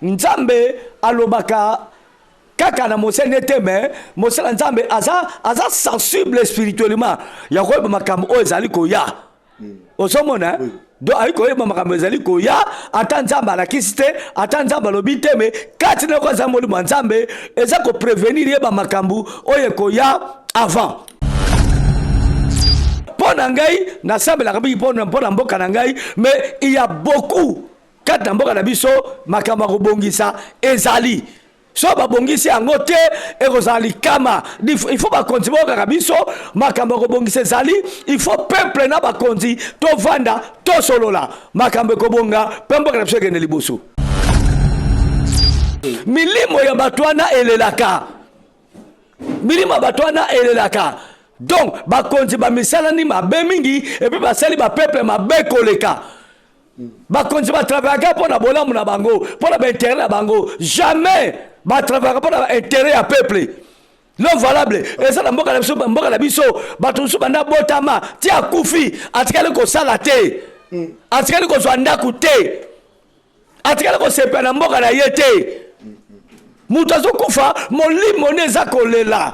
Nzambe alobaka kaka na mosali ne te mais mosali ya Nzambe aza aza sensible spirituellement ya koyeba makambo oyo ezali koya. Ozomona? Oui. Donc ayi koyeba makambo ezali koya ata Nzambe alakisi te, ata Nzambe alobi te mais kati na yo aza molimo ya Nzambe eza ko prevenir ye ba makambo oyo ekoya avant. Mpo na ngai nasambelaka mingi mpo na mboka na ngai mais il y a beaucoup Kati na mboka na biso makambo ya kobongisa ezali. Soki babongisi yango te ekozala likama. Il faut bakonzi bayokaka biso, makambo ya kobongisa ezali. Il faut peuple na bakonzi tovanda tosolola, makambo ekobonga mpe mboka na biso ekende liboso. Milimo ya bato wana elelaka, milimo ya bato wana elelaka. Donc bakonzi bamisalani mabe mingi epuis basali bapeuple mabe koleka. Bakonzi ba travaillaka mpo na bolamu na bango, mpo na ba intérêt na bango. Jamais ba travaillaka mpo na ba intérêt ya peuple. Non valable. Eza na mboka na biso, mboka na biso bato mosusu banda botama ti akufi atikali kosala te, atikali kozwa ndako te, atikali kosepela na mboka na ye te. Moto azokufa molimo nde eza kolela.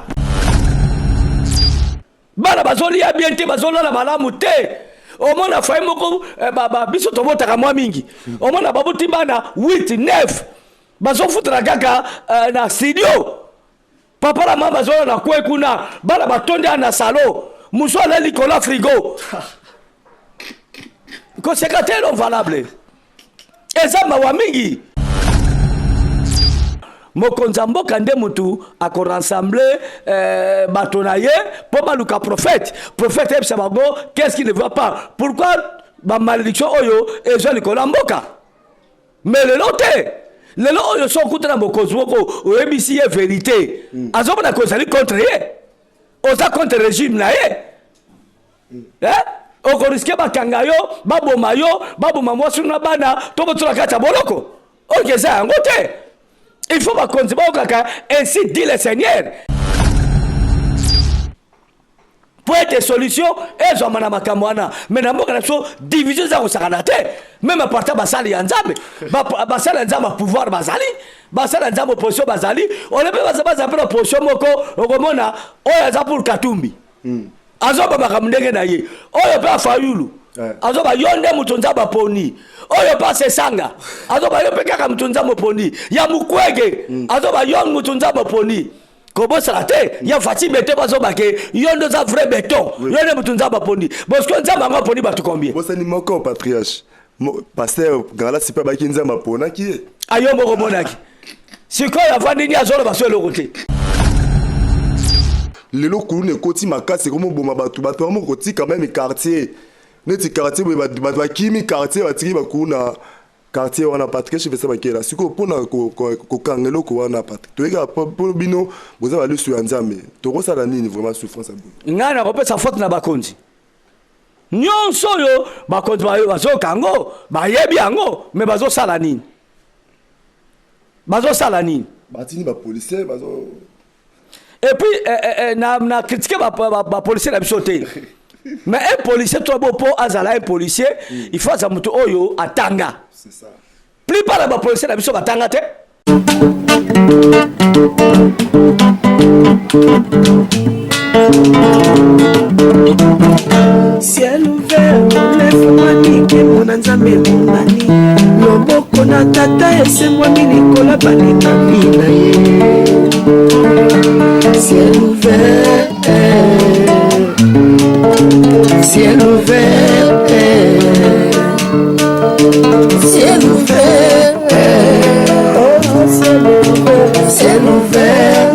Bana bazolia bien te, bazolala malamu te. Omona foyer moko eh, ba, ba, biso tobotaka mwa mingi. Omona baboti bana 8, 9 bazofutela kaka eh, na studio. Papa na mama bazolala na kwe kuna, bana batondi na salo, mosu alali likolo ya frigo. Koseka te non valable. Eza mawa mingi. Mokonzi ya mboka nde mutu ako rassembler eh, bato na ye mpo baluka prophète. Prophète ayebisa bango qu'est-ce qui ne va pas, pourquoi ba malédiction oyo ezwa likolo ya mboka. Mais lelo te, lelo oyo soki okutana mokonzi moko oyebisi ye verite, azomona ko ozali contre ye, oza contre régime na ye. Eh? Okoriske bakanga yo, baboma yo, baboma mwasi na bana, to botola kati ya boloko. Oyo eza yango te. Il faut bakonzi bayokaka ainsi dit le Seigneur. Po ete solution ezwama na makambo wana. Mais na mboka na biso division eza kosakana te. Meme à partir basali ya Nzambe, basali ya Nzambe pouvoir bazali, basali ya Nzambe opposition bazali, ole pe baza pe na opposition moko okomona oyo aza pour Katumbi. Azoba makambo ndenge na ye. Oyo pe Fayulu azoba yo nde moto Nzambe aponi. Oyo pe Sesanga azoba yo pe kaka moto Nzambe oponi. Ya Mukwege azoba yo moto Nzambe oponi. Kobosana te ya Fatshi Beton bazoba ke yo nde oza vrai beton, yo nde moto Nzambe aponi. Bosiko Nzambe yango aponi bato combien? Bosani moko patriarche. Pasteur Galasi pe abaki Nzambe aponaki ye. Ayo moko omonaki. Sikoyo avandi ni azoloba so eloko te. Lelo kuluna ekoti makasi ekomi oboma bato, bato bango kotika meme quartier neti quartier boye bato bakimi quartier batiki bakuluna quartier wana. Patrick Chivesa Bakela sikoyo mpona kokanga eloko wana, Patrick toyeka mpo bino boza balusu ya Nzambe, tokosala nini vraiment souffrance ya boye? Ngai nakopesa faute na bakonzi nyonso oyo bakonzi bazoyoka yango, bayebi yango, me bazosala nini? Bazosala nini? Batini ba policier bazo Et puis eh, eh, eh, na, na critiquer ba, ba, ba policier na biso te. Mais un policier toi bo po azala un policier, il faut aza mutu oyo atanga. C'est ça. Plupart ya ba policier na biso batanga te. Ciel ouvert efungwami, nkembo na Nzambe emonani, loboko na Tata esembwami likolo ya balingami na ye. Ciel ouvert, ciel ouvert, ciel ouvert, oh, ciel ouvert, ciel ouvert,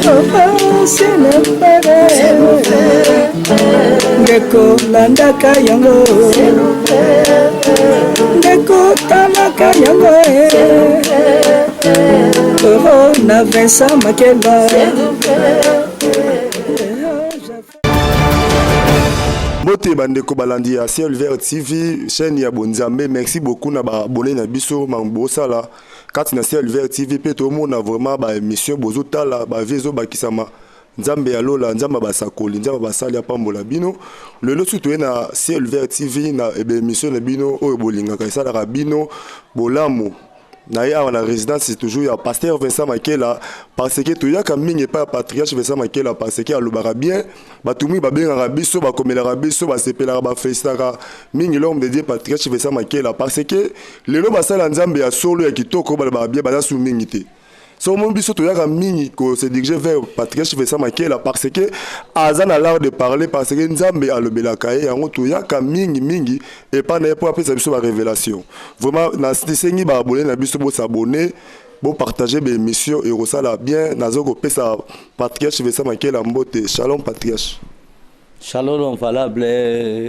oh, ciel ouvert, ciel ouvert. Ndeko landaka yango, ndeko talaka yango, oh, na Vincent Makeba. Mbote bandeko balandi ya Ciel Vert TV, chaîne ya Bonzambe. Merci beaucoup na ba abonnés na biso bosala kati na Ciel Vert TV pe tomona vraiment ba émission bozotala ba vues ezobakisama. Nzambe ya lola, Nzambe ya basakoli, Nzambe ya basali apambola bino. Lelo su toye na Ciel Vert TV na ba émission na bino oyo bolingaka esalaka bino bolamu. Na ye awa na résidence toujours ya pasteur Vincent Makela, parce que toyaka mingi epai ya patriarche Vincent Makela, parce que alobaka bien. Bato mingi babengaka biso, bakomelaka biso, basepelaka, bafestaka mingi l'homme de Dieu patriarche Vincent Makela, parce que lelo basala Nzambe ya solo, ya kitoko, balobaka bien, baza su mingi te. So omoni biso toyaka mingi se diriger vers patriarche Vincent Makela, parce que aza na l'art de parler, parce que Nzambe alobelaka ye. Yango toyaka mingi mingi epai na ye mpo apesa biso barévélation. Vraiment, nasengi baabonnés na biso bos'abonner, bopartager baémission, ekosala bien. Naza kopesa patriarche Vincent Makela mbote. Shalom, patriarche. Shalom, valable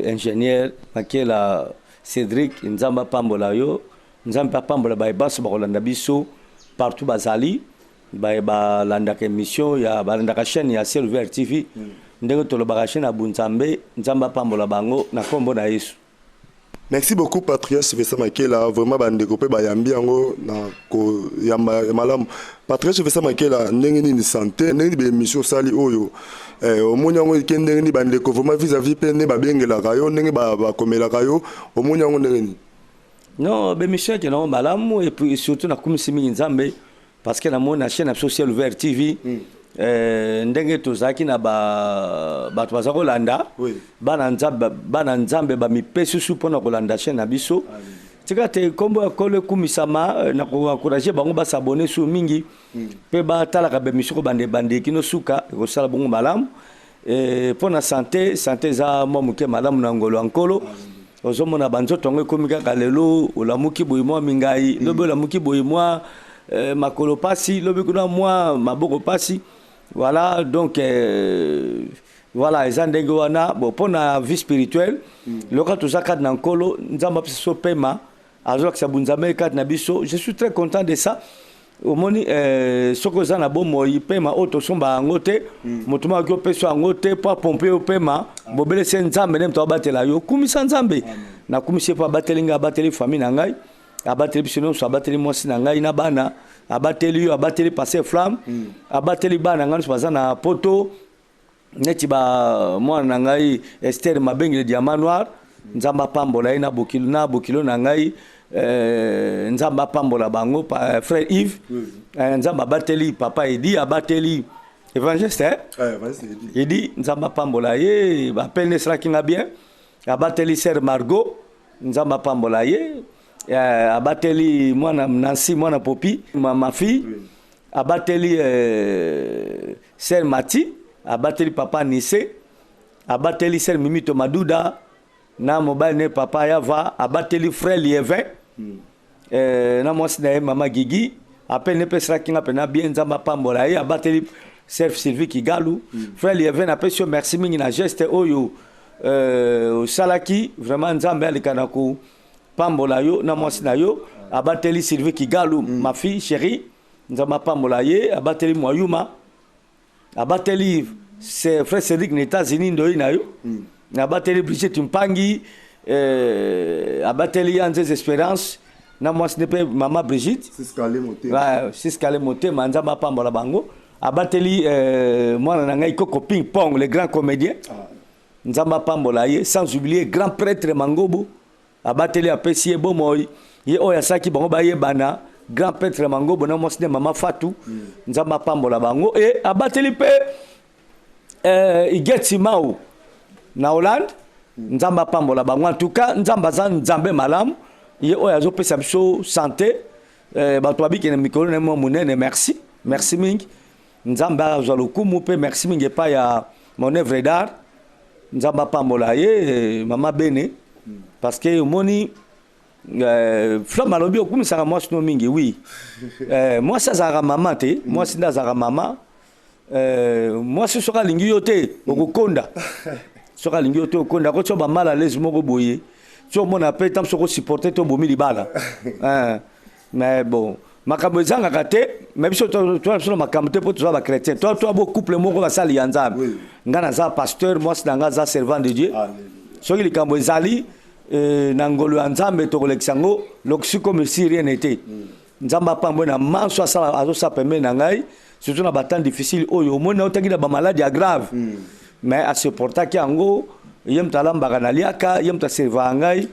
ingénieur Makela Cédric. Nzambe apambola yo, Nzambe apambola baye baso bakolanda biso partout bazali, baye balandaka émission ya, balandaka chaîne ya Ciel Ouvert TV. Ndenge tolobaka, chaîne ya bunzambe. Nzambe apambola bango na nkombo na Yesu. Merci beaucoup, patriarche Vincent Makela. Vraiment, bandeko mpe bayambi yango na koyamba ya malamu. Patriarche Vincent Makela, ndenge nini santé? Ndenge nini baémission osali oyo, omoni yango eke ndenge nini? Bandeko vraiment vis-à-vis mpe nde babengelaka yo, ndenge bakomelaka yo, omoni yango ndenge nini? Non, baémission eke nango malamu. Et puis surtout nakumisi mingi Nzambe, parce que namoni na chaîne na biso Ciel Ouvert TV, ndenge tozalaki na bato baza kolanda. Bana Nzambe, bana Nzambe bamipesi su mpona kolanda chaîne na biso. Tika te nkombo ya Nkolo ekumisama. Na koencourager bango bas'abonner su mingi mpe batalaka baémission kobanda ebandeki kino suka, ekosala bongo malamu. Mpo na santé, santé eza mwa moke malamu na ngolo ya Nkolo. Ozomona banzoto yango ekomi kaka lelo olamuki boye mwa mingai, lobi olamuki boye mwa makolo pasi, lobi kuna mwa maboko pasi. Voilà, donc voilà, eza ndenge wana. Bon, mpo na vie spirituelle, loka toza kati na Nkolo, Nzambe apesa so pema, azolakisa bunzambe kati na biso. Je suis très content de ça. Omoni, soki oza na bomoi, pema oyo tosomba yango te, moto moko akoki opesa yango te mpo apompe yo pema. Bobele se Nzambe nde moto abatela yo. Kumisa Nzambe. Nakumisi ye mpo abateli ngai, abateli famille na ngai, abateli biso nyonso, abateli mwasi na ngai na bana, abateli yo, abateli pasteur Flamme, abateli bana ngai nyonso baza na poto, neti ba mwana na ngai Ester Mabengele, diamant noir. Nzambe apambola ye na bokilo, na bokilo na ngai. Nzambe apambola bango. Frère Yves, Nzambe abateli papa Edi, abateli évangéliste, eh? Edi, Nzambe apambola ye, bapele esalaki nga bien. Abateli sœur Margot, Nzambe apambola ye. Abateli mwana Nancy, mwana Popi, ma fille. Abateli sœur Mati, abateli papa Nise, abateli sœur Mimito Maduda na mobali ne papa Yava, abateli frère Lievin na mwasi na ye mama Gigi. Apele ne mpe esalaki nga mpena bien. Nzambe apambola ye. Abateli sœur Sylvie Kigalu. Frère Lievin, apesi yo merci mingi na geste oyo osalaki. Vraiment, Nzambe aleka na kopambola yo na mwasi na yo. Abateli Sylvie Kigalu, ma fille chérie, Nzambe apambola ye. Abateli Mwayuma, abateli frère Cédric na États-Unis, ndoi na yo. Abateli Brigitte Mpangi, abateli ya Nzeze Espérance na mwasi ne mpe mama Brigitte Siskale Motema. Nzambe apambola bango. Abateli mwana na ngai Koko Ping Pong, le grand comédien. Nzambe apambola ye. Sans oublier grand prêtre Mangobo, abateli, apesi ye bomoi, ye oyo asalaki bango bayebana. Grand prêtre Mangobo na mwasi ne mama Fatu, Nzambe apambola bango. E abateli mpe Iget Simau na Hollande. Nzambe apambola bango. En tout cas, Nzambe aza Nzambe malamu, ye oyo azopesa biso santé. Bato babikene mikolo na mwa monene. Merci, merci mingi. Nzambe azwa lokumu. Mpe merci mingi epai ya mon œuvre d'art, Nzambe apambola ye, mama Bene, parce que omoni, Flamme alobi okumisaka mwasi no mingi. Oui, mwasi azalaka mama te, mwasi nde azalaka mama. Mwasi soki alingi yo te, okokonda. Soki alingi yo te, okonda, kotia bamal à l'aise moko boye, ti omona mpe ntango soki osupporte te, obomi libala. Mais bon, makambo ezangaka te. Mais biso toza biso na makambo te, mpo toza bachrétien, toa bo couple moko basali ya Nzambe. Ngai naza pasteur, mwasi na ngai aza servant de Dieu. Soki likambo ezali, na ngolo ya Nzambe tokolekisa yango lokisi comme si rien n'était. Nzambe apamboye na manso asala, azosala pembeni na ngai, surtout na batemps difficile oyo omoni naotaki na bamaladi ya grave, mais asupportaki yango. Ye moto alambaka, naliaka, ye moto aservaka ngai.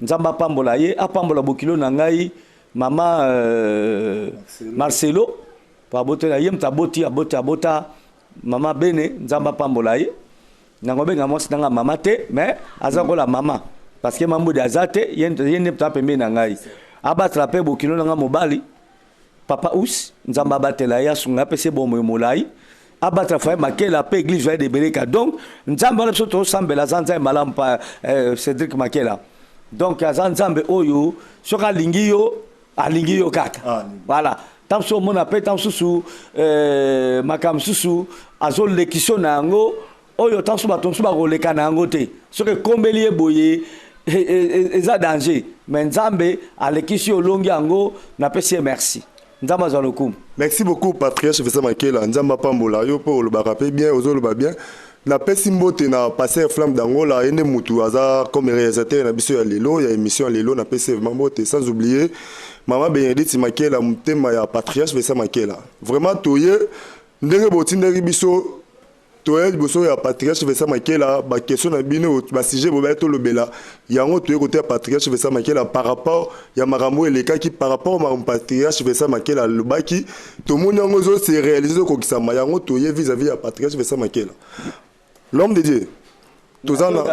Nzambe apambola ye, apambola bokilo na ngai. Mama Marcelo po abotela ye moto aboti aboti abota mama Bene, Nzambe apambola ye. Nango benga mwasi nanga mama te, mais aza kola mama parce que Mambudi aza te, ye nde moto apembeni na ngai. Abatela mpe bokilo nanga mobali papa Us, Nzambe abatela ye, asunga, apesa ye bomoi molai, abatela foyer Makela mpe église Joyeux de Bereka. Donc Nzambe wana biso tozosambela aza Nzambe malamu pa Cédric Makela. Donc aza Nzambe oyo soki alingi yo, alingi yo kaka. Voilà, ntango mosusu omona mpe ntango mosusu makambo mosusu azolekisa na yango oyo, ntango mosusu bato mosusu bakoleka na yango te. Soki ekombeli ye boye, eza danger, mais Nzambe alekisi yo, olongi yango. Napesi ye merci, Nzambe azwa lokumu. Merci beaucoup, patriarche Vincent Makela. Nzambe apambola yo mpo olobaka mpe bien, ozoloba bien. Napesi mbote na pasteur Flamme d'Angola, ye nde mutu aza comme réalisateur na biso ya lelo, ya émission ya lelo. Napesi vraiment mbote, sans oublier mama Bénédicte Makela, motema ya patriarche Vincent Makela. Vraiment toye ndenge botindaki biso, toye liboso ya patriarche Vincent Makela. Baquestion na bino, basujet bobai tolobela yango, toye kote ya patriarche Vincent Makela par rapport ya makambo elekaki, par rapport makambo patriarche Vincent Makela alobaki, tomoni yango ezose réaliser, ezokokisama. Yango toye vis-à-vis ya patriarche Vincent Makela, l'homme de Dieu. Toza na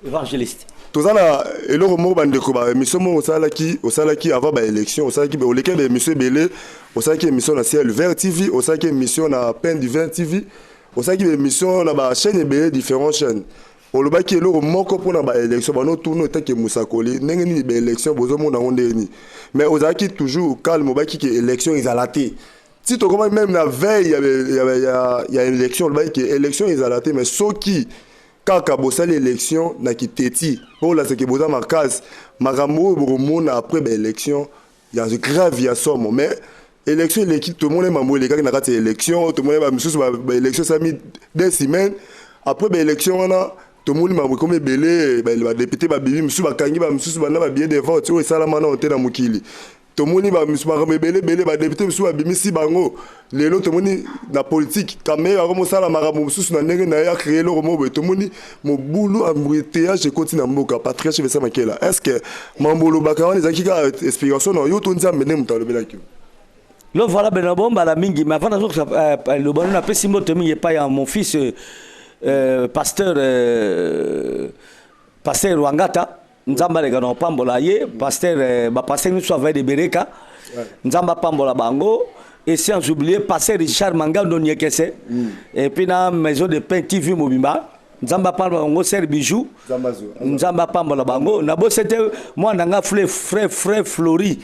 évangéliste. Toza na eloko moko, bandeko. Baémission moko osalaki avant baélection, osalaki, oleki baémission ebele. Osalaki émission na Ciel Vert TV, osalaki émission na Pain du Vin TV, osalaki baémission na bachaîne ebele, différentes chaînes. Olobaki eloko moko mpona baélection. Banotuna etake mosakoli ndenge nini baélection bozomona yango ndenge nini, mais ozalaki toujours calme. Obaki ke élection ezala te ti tokomaki même na veille ya élection. Olobaki ke élection ezala te, mais soki kaka bosali élection na kiteti mpo olasaki boza makasi, makambo oyo bokomona après baélection ya grave, ya somo. Mais élection eleki, tomoni mambo elekaki na kati ya élection. Tomoni bamisusu, baélection esalami 2 semaines après baélection wana, tomoni mambo ekomi ebele. Badéputé babimi, misusu bakangi, bamisusu banda babillet de vote oyo esalama nano te na mokili. Tomoni makambo ebele ebele, badéputé mosusu babimisi bango. Lelo tomoni na politique Kamerhe akomosala makambo mosusu na ndenge na ye, acréer eloko moko boye. Tomoni mobulu, embouteillage ekoti na mboka. Patriarche Vincent Makela, est ce que mambo olobaka wana ezalaki kaka inspiration na yo to Nzambe nde moto alobelaki yo? Lo voilà, bena bombala mingi, mais avant nazokosa lobano, napesi mbote mingi epai ya mon fils pasteur Wangata. Nzambe aleka na kopambola ye, pasteur, bapasteur nyonso avai de Bereka, Nzambe apambola bango. Et sans oublier pasteur Richard Mangando Niekese et puis na Maison de Pain TV mobimba, Nzambe apambola bango. Ser Bijou, Nzambe apambola bango. Nabosi te mwana nga frère Flori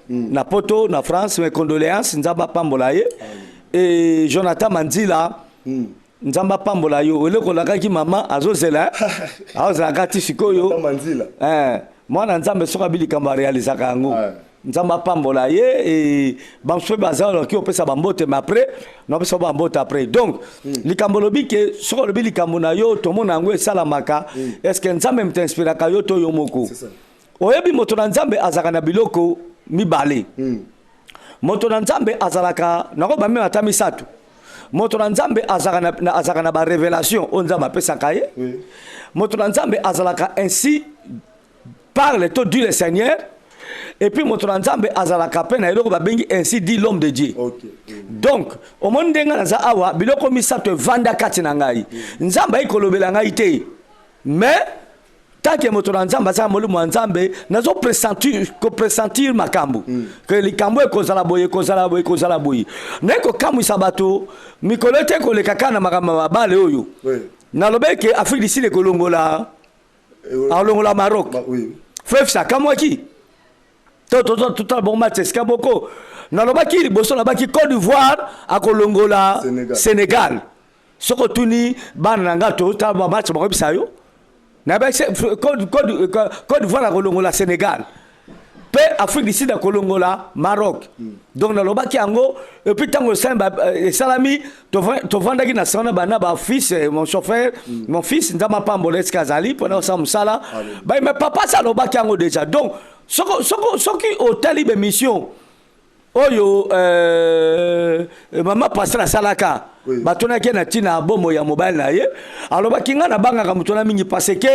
na poto, na France, mes condoléances, Nzambe apambola ye. Et Jonathan Manzila, Nzambe apambola yo. Eloko olakaki mama, azozela, aozelaka ti sikoyo. Mwana Nzambe soki abi likambo, arealizaka yango. Nzambe apambola ye. E bamosusu mpe baza oki opesa bambote, mais après naopesa bambote après. Donc likambo olobi ke soki olobi likambo na yo, tomona yango esalamaka. Est ce que Nzambe moto inspiraka yo to yo moko? Oyebi, moto na Nzambe azalaka na biloko mibale. Moto na Nzambe azalaka, nakoba meme ata misato. Moto na Nzambe azalaka na barévélation oyo Nzambe apesaka ye. Moto na Nzambe azalaka ainsi parle to dit le Seigneur. Et puis moto na Nzambe azalaka mpe na eloko babengi ainsi dit l'homme de Dieu. Donc omoni ndenge naza awa, biloko misato evanda kati na ngai. Nzambe ayi kolobela ngai te, mais tant que moto na Nzambe aza molimo ya Nzambe, nazo kopressentir makambo ke likambo ekozala boye, ekozala boye, ekozala boye. Naye kokamwisa bato mikolo ete koleka kaka na makambo ya mabale oyo. Nalobi eke Afrique du Sud ekolongola, alongola Maroc. Frère akamwaki. Totala bongo match esika moko nalobaki liboso, nalobaki Côte d'Ivoire akolongola Sénégal. Soki otuni bana na nga, totala bamatch, bakoyebisa yo nayebaki Côte d'Ivoire akolongola Sénégal mpe Afrique du Sud akolongola Maroc. Donc nalobaki yango. Et puis ntango esalami, tovandaki na salon bana bafils, mon chauffeur, mon fils, Nzambe apambola esika azali mpona kosala mosala. Mais papa si alobaki yango déjà. Donc soki otali bémission oyo mama pasteur asalaka, batonaki ye na ntina ya bomoi ya mobali na ye, alobaki: ngai nabangaka moto na mingi parce que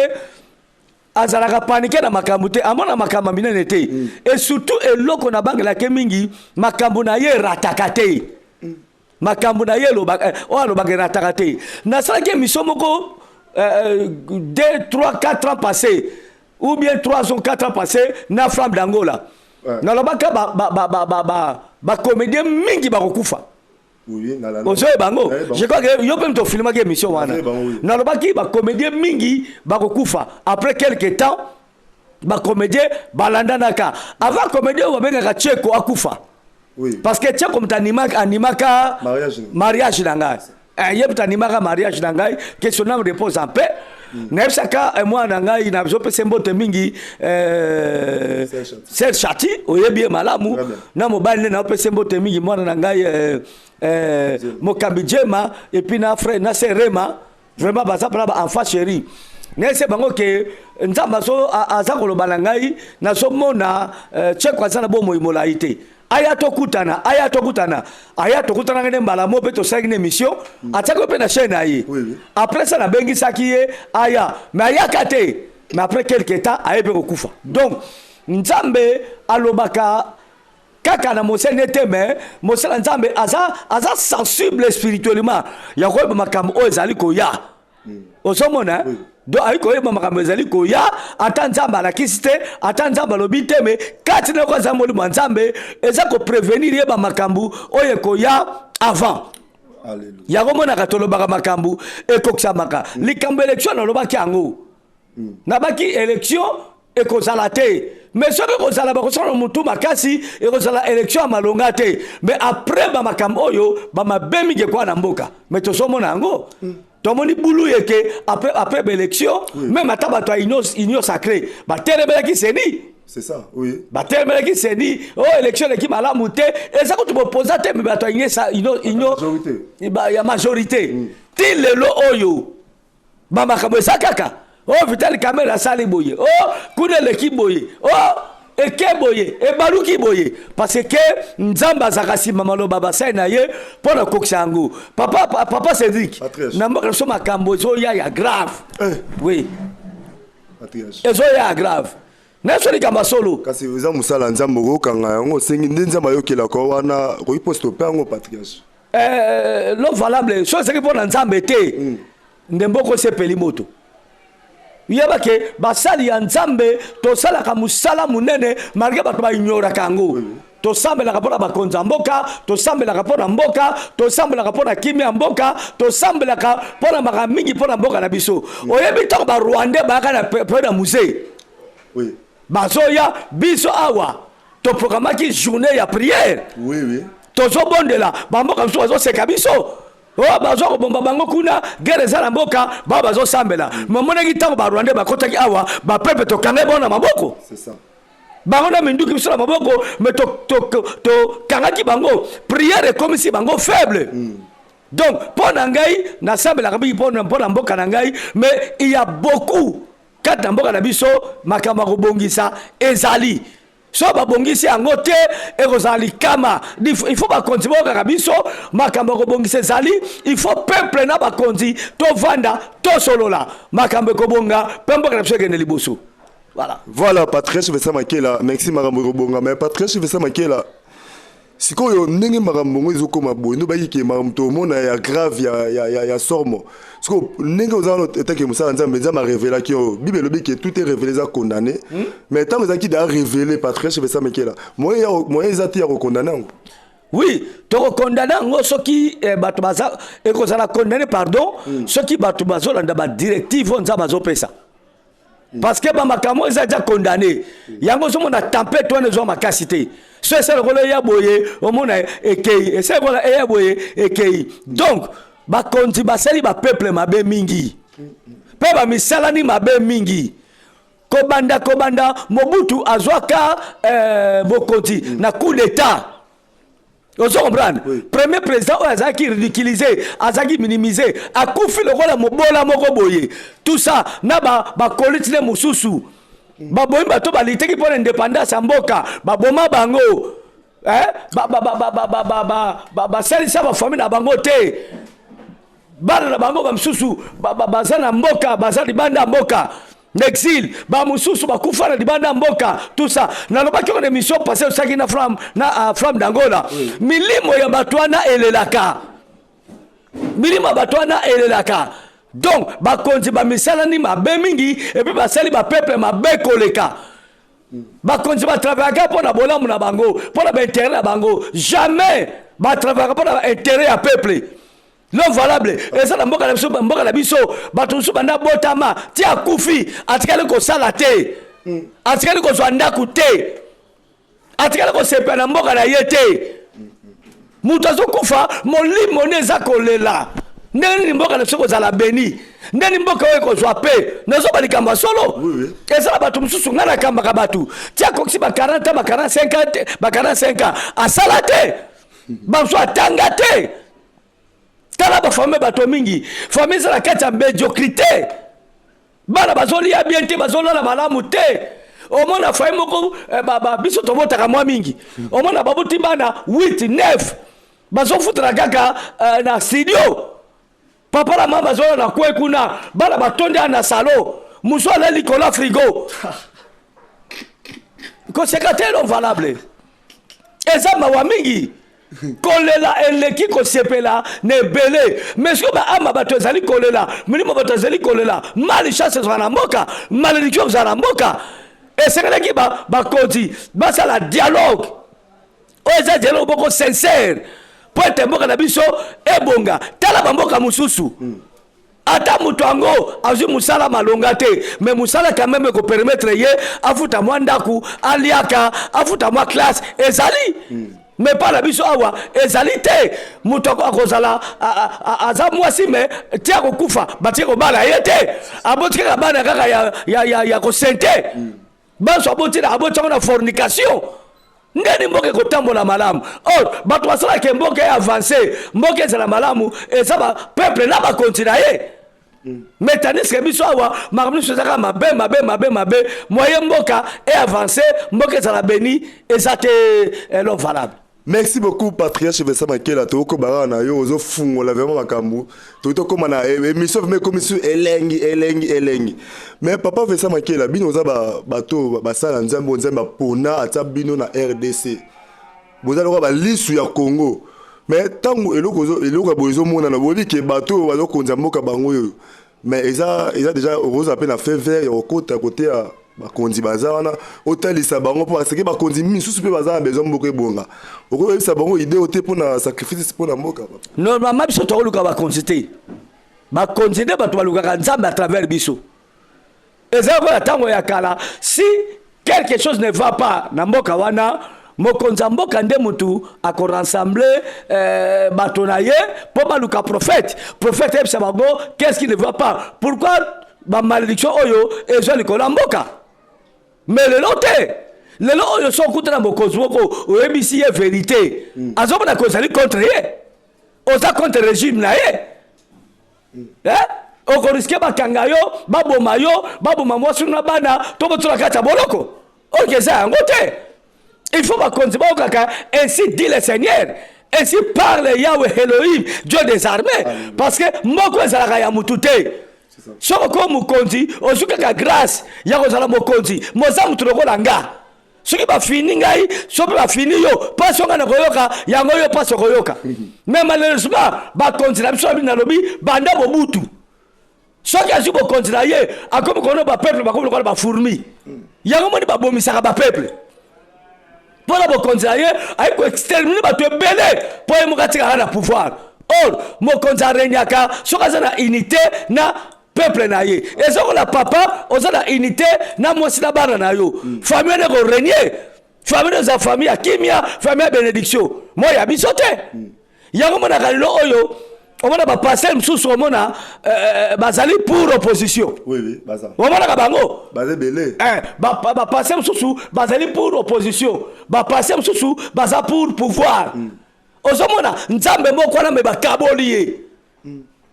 Azalaka paniqué na makambo te, amona makambo ya minene te. Et surtout, eloko nabangelaki mingi, makambo na ye erataka te. Makambo na ye elobaka, oyo alobaka erataka te. Nasalaki émission moko 2, 3, 4 ans passé ou bien 3 ans, 4 ans passé na Flamme d'Angola. Nalobaka bacomédien mingi bakokufa. Ozoyeba yango, je crois que yo mpe moto ofilmaki émission wana. Nalobaki bacomédien mingi bakokufa. Après quelque temps, bacomédien balandanaka. Avant, comédien oyo babengaka Tieko akufa. Parce que Tieko moto animaka mariage na ngai. Ye moto animaka mariage na ngai, que son âme repose en paix. Nayebisaka mwana na ngai, nazopesa mbote mingi, Ser Chati, oyebi ye malamu, na mobali nde naopesa mbote mingi, mwana na ngai Mokambi Jema, et puis na frère na sœur Rema. Vraiment, baza mpena baenfant chéri. Nayese bango ke Nzambe aza koloba na ngai, nazomona Tieko aza na bomoi molai te. Aya tokutana, aya tokutana, aya tokutanaka nde mbala mo mpe tosalaki na émission, atiaki mpe na chaîne na ye. Après ça, nabengisaki ye aya, mais ayaka te. Mais après quelque temps, aye mpe kokufa. Donc Nzambe alobaka kaka na mosali te, mais mosala Nzambe aza sensible spirituellement ya koyeba makambo oyo ezali koya. Ozomona, donc ayi koyeba makambo ezali koya, ata Nzambe alakisi te, ata Nzambe alobi te, mais kati na ko aza molimo ya Nzambe eza koprévenir ye bamakambo oyo ekoya avant. Yango monaka tolobaka, makambo ekokisamaka. Likambo élection, nalobaki yango, nabaki élection ekozala te, mais soki ekozala, bakosala motu makasi, ekozala élection ya malonga te. Mais après bamakambo oyo bamabe mingi ekwa na mboka, mais tozomona yango, tomoni bulu yeke après baélection. Même ata bato ya Union sacrée batelemelaki CENI. C'est ça, oui. Batelemelaki CENI oyo élection eleki malamu te. Eza kutu bopoza te, mais bato ya Union ya majorité ti lelo oyo bamakambo eza kaka oyo Vital Kamerhe asali boye, o kuna eleki boye, o eke boye, ebaluki boye, parce que Nzambe azalaka nsima maloba basali na ye mpo na kokisa yango. Papa Cédrik, na mboka biso makambo ezoya ya grave. Oui, ezoya ya grave. Nyonso likambo ya solo. Kasi eza mosala Nzambe, okokanga yango, osengi nde Nzambe ayokelaka wana, okoki mpo stopper yango, patriarche? Lo valable so ezalaki mpo na Nzambe te nde mboka osepeli moto. Yeba ke basali ya Nzambe tosalaka mosala monene malgré bato baignoraka yango. Tosambelaka mpo na bakonzi ya mboka, tosambelaka mpo na mboka, tosambelaka mpo na kimia ya mboka, tosambelaka mpo na makambo mingi mpo na mboka na biso. Oyebi ntango Barwandais bayaka na période ya Mzee, bazoya biso awa, toprogramaki journée ya prière. Tozobondela, bamboka mosusu bazoseka biso oyo bazwa kobomba bango kuna, guerre eza na mboka, bao bazosambela. Mamonaki ntango Barwandais bakɔtaki awa, bapepe tokanga bango na maboko. C'est ça. Bango na minduki, biso na maboko, mais tokangaki bango. Prière ekomisi bango faible. Donc mpo na ngai, nasambelaka mingi mpo na mboka na ngai, mais il y a beaucoup kati na mboka na biso makambo ya kobongisa ezali. So babongisi yango te, ekozala likama. Il faut bakonzi bokaka biso, makambo ya kobongisa ezali. Il faut peuple na bakonzi tovanda, tosolola, makambo ekobonga mpe mboka na biso ekende liboso. Voilà. Voilà, Patrice Vincent Makela, merci. Makambo ekobonga. Mais Patrice Vincent Makela, sikoyo ndenge makambo ngo ezokóma boye, ndo bayiki makambo tomona ya grave ya sormo. Sikoyo ndenge oza wana etake mosala Nzambe, Nzambe arevelaki oyo Bible elobi ke tout est révélé eza condamné. Mais ntango ezalaki daa révélé, Patrice Vincent Makela, moyen eza te ya kokondamner yango? Oui, tokokondamner yango soki bato baza, ekozala condamné, pardon, soki bato bazolanda badirective oyo Nzambe azopesa, parce que bamakambo eza dia condamné. Yango ozomona tempête wana ezwa makasi te. So esa lokola eya boye, omona ekei, esa lokola eya boye, ekei. Donc bakonzi basali bapeuple mabe mingi mpe bamisalani mabe mingi. Kobanda Mobutu azwaka bokonzi na coup d'état, ozo comprendre? Oui. Premier président oyo azalaki ridiculisé, azalaki minimisé, akufi lokola mobola moko boye. Tout ça na bakoliti nde mosusu babomi bato baliteki mpo na indépendance ya mboka, baboma bango, eh? Basalisa bafamille na bango te, bana na bango bamisusu baza na mboka, baza libanda ya mboka. Na exil, bamosusu bakufa na libanda mboka, tout ça. Nalobaki yango na émission passé osalaki na Flamme, na Flamme d'Angola. Milimo ya bato wana elelaka, milimo ya bato wana elelaka. Donc bakonzi bamisalani mabe mingi, et puis basali bapeuple mabe koleka. Bakonzi batravaillaka mpo na bolamu na bango, mpo na baintérêt na bango. Jamais batravaillaka mpo na baintérêt ya peuple. Non valable eza na mboka na biso. Mboka na biso, bato mosusu banda botama ti akufi, atikali kosala te, atikali kozwa ndako te, atikali kosepela na mboka na ye te. Moto azokufa, molimo nde eza kolela. Ndenge nini mboka na biso kozala beni? Ndenge mboka oyo ekozwa mpe? Nazoba likambo ya solo. Eza na bato mosusu, ngai nakambaka bato ti akokisi ba 40 ans, ba 45 ans te, ba 45 ans asala te, bamosusu atanga te. Tala bafamille, bato mingi, famille eza na kati ya médiocrité. Bana bazolia bien te, bazolala malamu te. Omona famille moko, biso tobotaka mwa mingi, omona baboti bana 8, 9, bazofutela kaka na studio. Papa na mama bazola na kwe kuna, bana batondi na salon, mosu alali likolo ya frigo. Koseka te, non valable. Eza mawa mingi, kolela eleki kosepela na ebele. Mais soki baama bato ezali kolela, milimo bato ezali kolela, malchance ezala na mboka, malédiction ezala na mboka. Esengelaki bakonzi basala dialogue oyo eza dialogue moko sincère mpo ete mboka na biso ebonga. Tala bamboka mosusu, ata moto yango azwi mosala malonga te, mais mosala quand même ekopermettre ye afuta mwa ndako, aliaka, afuta mwa classe, ezali. Mais mpa na biso awa ezali te. Moto akozala aza mwasi, mais ti akokufa batie kobala ye te. Aboti kaka bana kaka ya kosente banso, aboti aboti yango na fornication. Ndeni mboka ekotambola malamu? Or bato basalaka mboka e avance, mboka ezala malamu, eza bapeuple na bakonzi na ye. Mais tandis que biso awa, makambo nyonso ezaka mabe, mabe, mabe, mabe. Moyen mboka e avance, mboka ezala beni, eza te. L'homme valable. Merci beaucoup, patriarche Vincent Makela. Tokobaka na yo, ozofungola vraiment makambo. Toki tokóma na émission vraiment ekomi su elengi, elengi, elengi. Mais papa Vincent Makela, bino oza bato basala Nzambe oyo Nzambe apona atia bino na RDC. Boza lokola balisu ya Congo. Mais ntango eloko ya boye ezomonana, boyebi ke bato oyo bazokonza mboka bango oyo, mais eza déjà okozala mpe na feu vert ya kokota kote ya bakonzi baza wana, otalisa bango, mpo parce que bakonzi misusu mpe baza na besoin mboka ebonga. Okoyebisa bango idée oyo te mpona sacrifice mpona mboka? Normalement biso tokoluka bakonzi te. Bakonzi nde bato balukaka Nzambe à travers biso. Eza lokola ntango ya kala, si quelque chose ne va pas na mboka wana, mokonzi ya mboka nde mutu akorassembler bato na ye mpo baluka prophète. Prophète ayebisa bango qu'est-ce qui ne va pas, pourquoi bamalédiction oyo ezwa likolo ya mboka. Mais lelo te. Lelo oyo, so okutana mokonzi moko, oyebisi ye vérité, azomona kozali contre ye, oza contre régime na ye, eh? Okorisquer bakanga yo, baboma yo, baboma mwasi na bana, to botola kati ya boloko. Oyo eza yango te. Il faut bakonzi bayokaka "Ainsi dit le Seigneur, ainsi parle Yahweh Elohim, Dieu des armées", parce que moko ezalaka ya mutu te. Soki okomi mokonzi, ozwi kaka grâce ya kozala mokonzi. Moza mutu lokola nga. Soki bafini ngai, so mpe bafini yo, mpasi onga na koyoka yango, yo mpasi okoyoka. Mais malheureusement bakonzi na biso, nalobi banda Mobutu, soki azwi bokonzi na ye, akomi kono bapeuple bakomi lokola bafourmi. Yango moni babomisaka bapeuple mpo na bokonzi na ye. Ayi koexterminer bato ebele mpo ye moko atikaka na pouvoir. Or mokonzi aregnaka soki aza na unité na peuple na ye. Eza kola papa oza na unité na mwasi na bana na yo, famille wana ekorégner. Famille eza famille ya kimia, famille ya bénédiction. Moi ya biso te. Yango monaka lelo oyo, omona bapasteur mosusu, omona bazali pour opposition. Oui, baza. Omonaka bango. Baza ebele. Bapasteur mosusu bazali pour opposition, bapasteur mosusu baza pour pouvoir. Ozomona Nzambe moko wana, mais bakaboli ye.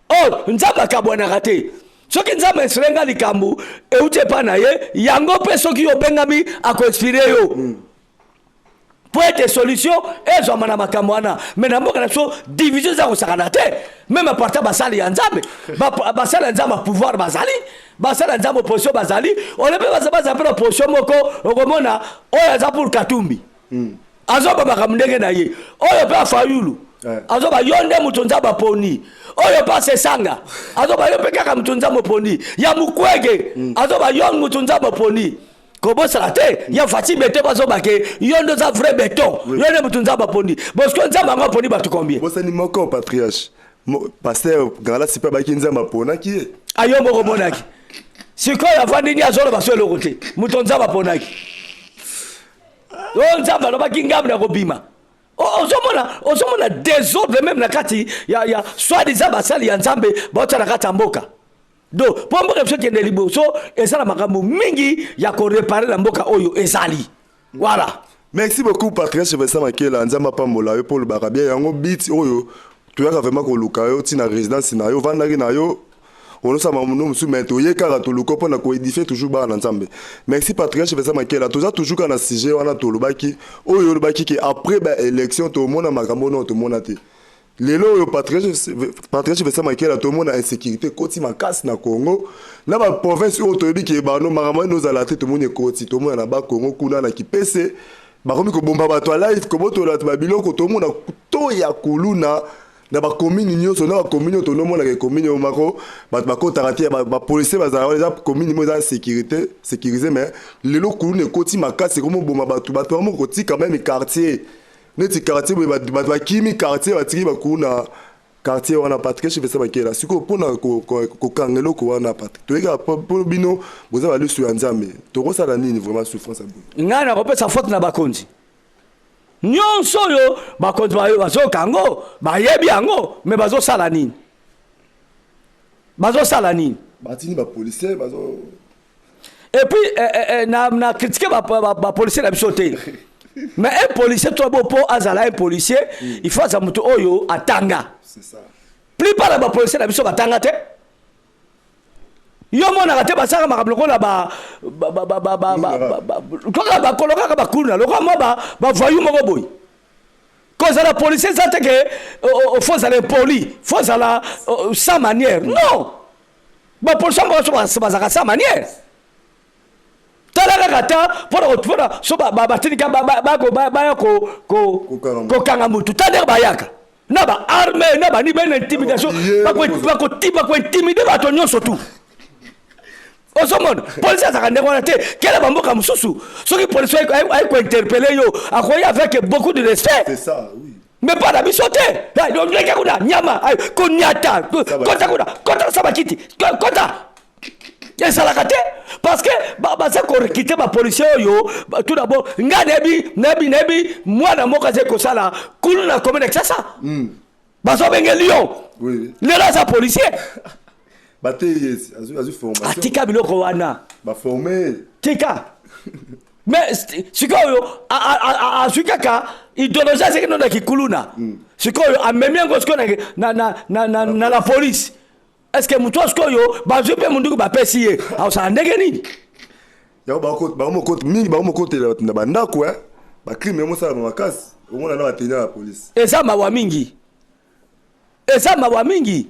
Or Nzambe akabwanaka te. Soki Nzambe eselenga likambo euti epai na ye, yango mpe soki obengami, akoinspirer yo. Mpo ete solution ezwama na makambo wana. Mais na mboka na biso, division eza kosakana te. Même à partir basali ya Nzambe, basali ya Nzambe ya pouvoir bazali, basali ya Nzambe opposition bazali. Ole mpe baza mpe na opposition moko. Okomona oyo aza pour Katumbi, azoba makambo ndenge na ye. Oyo mpe Afayulu azoba: yo nde moto Nzambe aponi. Oyo mpe Asesanga azoba: yo mpe kaka moto Nzambe oponi. Ya Mukwege azoba: yo moto Nzambe aponi. Kobosana te, ya Fatshi Béton bazoba ke yo nde oza vrai béton, yo nde moto Nzambe aponi. Bosiko Nzambe yango aponi bato combien? Bosani moko, patriarche, pasteur Galasi mpe abaki Nzambe aponaki ye. Ayo moko omonaki sikoyo avandi ni azoloba so eloko te. Moto Nzambe aponaki oyo, Nzambe alobaki ngambi na kobima. Ozomona désordre même na kati ya soi-disant basali ya Nzambe baotya na kati ya mboka. Donc mpo mboka biso ekende liboso, eza na makambo mingi ya koréparer na mboka oyo ezali. Voilà. Merci beaucoup, patriarche Vincent Makela. Nzambe apambola yo mpo olobaka bien. Yango bit oyo toyaka vraiment koluka yo ntina résidence na yo, ovandaki na yo, onosala mamuno mosusu, mais toye kaka toluka mpona koédifier toujours bana na Nzambe. Merci, patriarche Vincent Makela. Toza toujours kaka na sujet wana tolobaki, oyo olobaki ke après baélection tomona makambo oyo tomona te lelo oyo. Patriarche Vincent Makela, tomona insécurité ekoti makasi na Congo, na baprovince oyo toyebi ke bano makambo wana ozala te. Tomoni ekoti, tomona na Bakongo kuna na Kipese, bakomi kobomba bato ya live, kobotola bato babiloko. Tomona to ya kuluna na bacommune nyonso, na bacommune oyo tonomonaka ecommune oyo mako bato bakotaka te, bapolicier bazala wana, eza commune moko eza sécurité sécurisé. Mais lelo kuluna ekoti makasi, ekomoboma bato. Bato bamo kotika même quartier, neti quartier boye, bato bakimi quartier, batiki bakuluna quartier wana. Patriarche Vincent Makela, sikoyo mpona kokanga eloko wana, Patrik, toyekaka mpo bino boza balisu ya Nzambe, tokosala nini vraiment? Souffrance ya boye. Ngai nakopesa faute na bakonzi nyonso oyo. Bakonzi bazoyoka yango, bayebi yango, mais bazosala nini? Bazosala nini? Batini bapolicier bazo Et puis na critiquer bapolicier na biso te, mais un policier to bo mpo azala un policier, il faut aza moto oyo atanga. C'est ça. Plupart ya bapolicier na biso batanga te. Yo monaka te, basalaka makambo lokola kaka bakolo, kaka bakuluna, lokola mwa bavoyou moko boye. Kozala policier eza te ke faut ozala impoli, faut ozala sans manière. Non, bapolicier moko so bazalaka sans manière. Tala kaka ta mpona so batindika baya kokanga mutu, ta ndenge bayaka na baarme na bani, bana intimidation, bakointimider bato nyonso tu. Ozomona polisi azalaka ndenge wana te. Kele bamboka mosusu, soki polisi ayi kointerpeller yo, akoyi avec beaucoup de respect. C'est ça, oui. Mais pas na biso te. Leke kuna, nyama koniata, kota kuna, kota sa bakiti, kota. Ezalaka te, parce que baza korecruter bapolicier oyo. Tout d'abord, ngai nayebi mwana moko azali kosala kulu na commune ya Kinshasa, bazobenge Lion. Lelo aza policier. Azwi formation. Atika biloko wana. Baforme. Tika. Mais sikoyo azwi kaka idéologie azalaki no na kikuluna, sikoyo amemi yango sikoyo na la police. Est ce que motu sikoyo bazwi mpe munduku bapesi ye, akosala ndenge nini? Yango bango mingi bakomokotela bato na bandako, bacrime emosalama makasi, omona na batenia ya police. Eza mawa mingi, eza mawa mingi.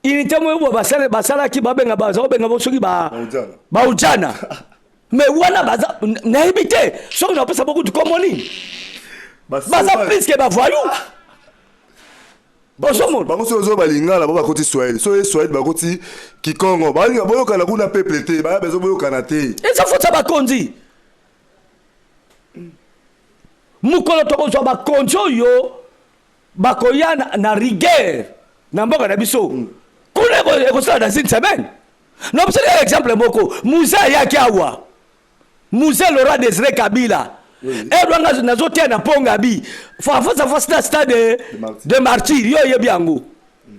Unité moko basalaki, babenga, baza kobenga bo soki baujana, mais wana baza, nayebi te soki napesa bokutu kombo nini, baza plus ke bavoyou. Ozomona. Bango soki ozo balingala, bo bakoti swahili, soki swahili bakoti kikongo, balinga boyokana kuna peuple te, baya bezo boyokana te. Eza faute ya bakonzi. Mokolo tokozwa bakonzi oyo bakoya na rigueur na mboka na biso, kuna ekosala dans une semaine. Nopeseli exemple moko: Mzee ayaki awa, Mzee Laurent Désiré Kabila, elwanga nazoteya na Mpongabi, face à face na stade de Martyr. Yo oyebi yango,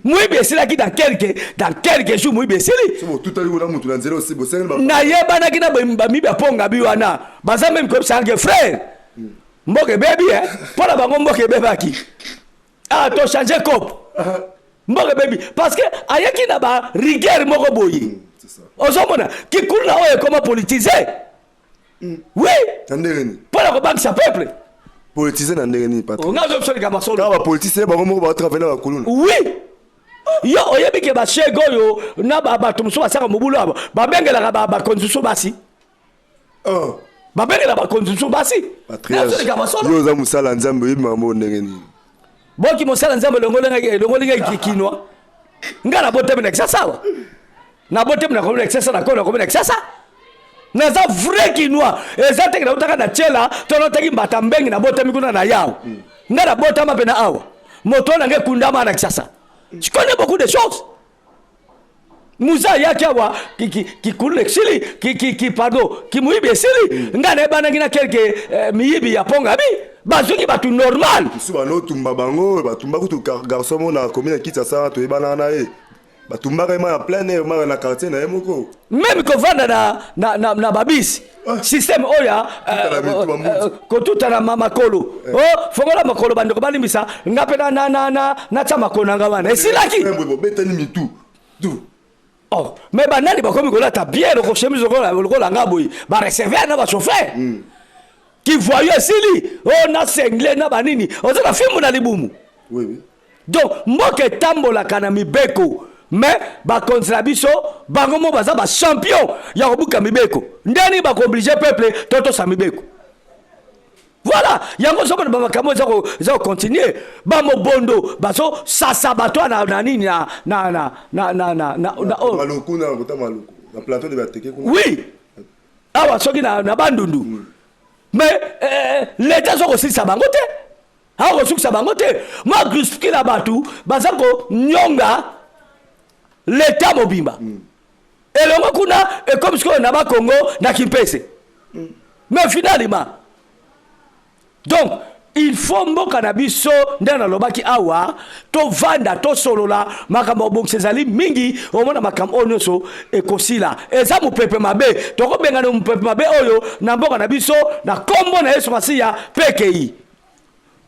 moyibi esilaki dans quelques jours, moyibi esili. Nayebanaki na bamibi ya Mpongabi wana, baza même koyebisanga ke frère, mboka ebebi. Mpo na bango mboka ebebaki. Ah, tochange cope, mboka ebebi, parce que ayaki na barigueur moko boye. Ozomona kikulu na oyo ekoma politisé, oui, mpo na kobangisa peuple. Politisé na ndenge nini, Patrick? Nga azobiso likambo solo. Kaka bapoliticien bango moko batravaille na bakuluna. Oui, yo oyebi ke bashege oyo na bato mosusu basaka mobulu abo, babengelaka bakonzi mosusu basi. Oh. Babengela bakonzi mosusu basi. Patriarche, likambo solo. Yo oza mosala Nzambe, oyebi makambo ndenge nini? Boki mosala Nzambe elongoli ngai kinwa. Ngai nabotami na Kisasa awa, nabotami na komi na Kisasa, nakomi na komi na Kisasa, naza vrai Kinois. Eza teke nautaka na Tiela to nautaki Mbata Mbengi, nabotami kuna na yao. Ngai nabotama mpe na awa, moto na ngai ekundama na Kisasa. Je connais beaucoup de choses. Muza ayaki awa, kikuluna esili, pardon, kimuyibi esili. Ngai nayebanaki na quelque miyibi ya Pongabi, bazwaki bato normal. Mosusu banotumba bango, batumba kutu garçon mo na komi na Kinshasa, toyebanaka na ye, batumbaka ye ma na plein air, ma na quartier na ye moko. Même kovanda na babisi, système oyo ya Tutana mitu, bambuti. Kotutana makolo, o fongola makolo, bandeko balimbisa nga mpe natya makolo na nga wana, esilaki. Boye bobetani mitu tu. Oh, mais banani bakomi kolata bien loko chemise lokola nga boye, bareceveur na bachauffeur kivoyo esili o na sengle na banini, oza na fimbu na libumu. Oui, oui. Donc mboka etambolaka na mibeko, mais bakonzi na biso bango mo baza bachampion ya kobuka mibeko. Ndeni bakooblige peuple to tosa mibeko? Voilà, yango ozomona bamakambo eza kocontinue, bamobondo bazosasa bato na nini na oyo. Maluku, na kota Maluku, na plateau de Bateke kuna. Oui, awa soki na Bandundu, mais l'État aza kosilisa bango te, akosukisa bango te. Mwa groupuscule ya bato baza konyonga l'État mobimba elongo kuna, ekomi sikoyo na Bakongo na Kimpese. Mais finalement, donc il faut mboka na biso, nde nalobaki awa, tovanda, tosolola makambo ya kobongisa ezali mingi. Omona makambo oyo nyonso ekosila. Eza mopepe mabe, tokobengana mopepe mabe oyo na mboka na biso na nkombo na Yesu Masiya pekei.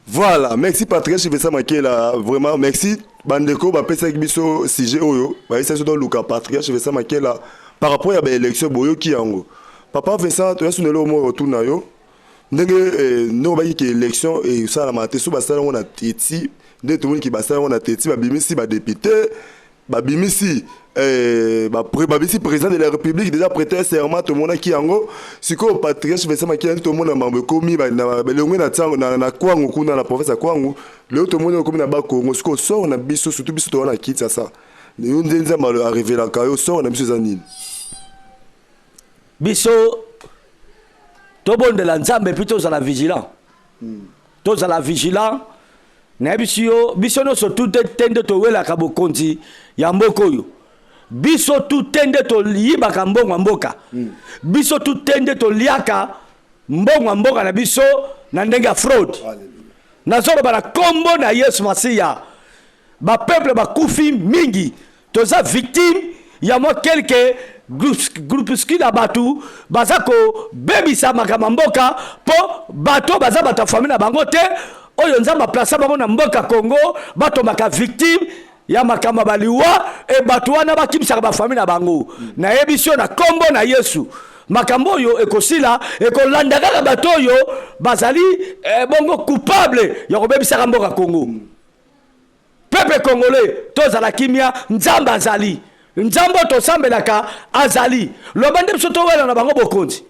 Voilà, merci Patriarche Vincent Makela, vraiment merci. Bandeko bapesaki biso sujet oyo, bayebisa biso toluka Patriarche Vincent Makela par rapport ya baélection. Boyoki yango. Papa Vincent, toyasu lelo moko otuna yo ndenge ndenge obaki ke élection esalama te so basala yango na teti. Nde tomoni ke basala yango na teti, babimisi badéputé, babimisi babimisi président de la République, déjà prêter serment, tomonaki yango. Sikoyo Patriarche Vincent Makela, nde tomona mambo ekomi belongwe na ntango na Kwangu kuna na province ya Kwangu, lelo tomoni ekomi na Bakongo. Sikoyo sort na biso, surtout biso toza na Kinshasa, yo nde Nzambe arevelaka yo, sort na biso eza nini? Biso tobondela Nzambe mpe tozala vigilant, tozala vigilant. Nayebisi yo, biso nyonso tu te te nde towelaka bokonzi ya mboka oyo. Biso tu te nde toyibaka mbongo ya mboka. Biso tu te nde toliaka mbongo ya mboka na biso na ndenge ya fraude. Nazoloba na nkombo na Yesu Masiya, bapeuple bakufi mingi, toza victime ya mwa quelque groupuscule ya bato baza kobebisa makambo ya mboka, mpo bato baza bato ya famille na bango te oyo Nzambe aplasa bango na mboka Congo, batomaka victime ya makambo ya baliwa e bato wana bakimisaka bafamille na bango. Nayebisi yo na nkombo na Yesu, makambo oyo ekosila, ekolanda kaka bato oyo bazali bongo coupable ya kobebisaka mboka Congo. Peuple congolais, tozala kimia. Nzambe azali, Nzambe oyo tosambelaka azali. Loba nde biso towela na bango bokonzi,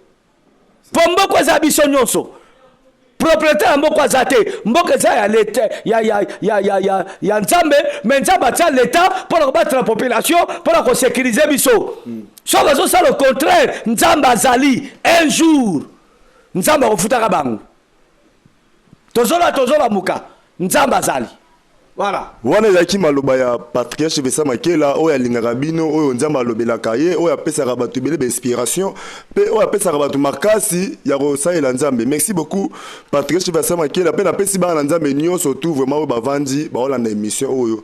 mpo mboka eza biso nyonso, propriétaire ya mboka aza te. Mboka eza ya leta, ya Nzambe, mais Nzambe atia leta mpona kobatela population, mpona kosécuriser biso. So bazosala au contraire, Nzambe azali. Un jour Nzambe akofutaka bango. Tozola, tozolamuka, Nzambe azali. Voilà. Wana ezalaki maloba ya Patriarche Vincent Makela, oyo alingaka bino, oyo Nzambe alobelaka ye, oyo apesaka bato ebele bainspiration mpe oyo apesaka bato makasi ya kosalela Nzambe. Merci beaucoup, Patriarche Vincent Makela. Mpe napesi bana na Nzambe nyonso tout vraiment oyo bavandi baolanda émission oyo,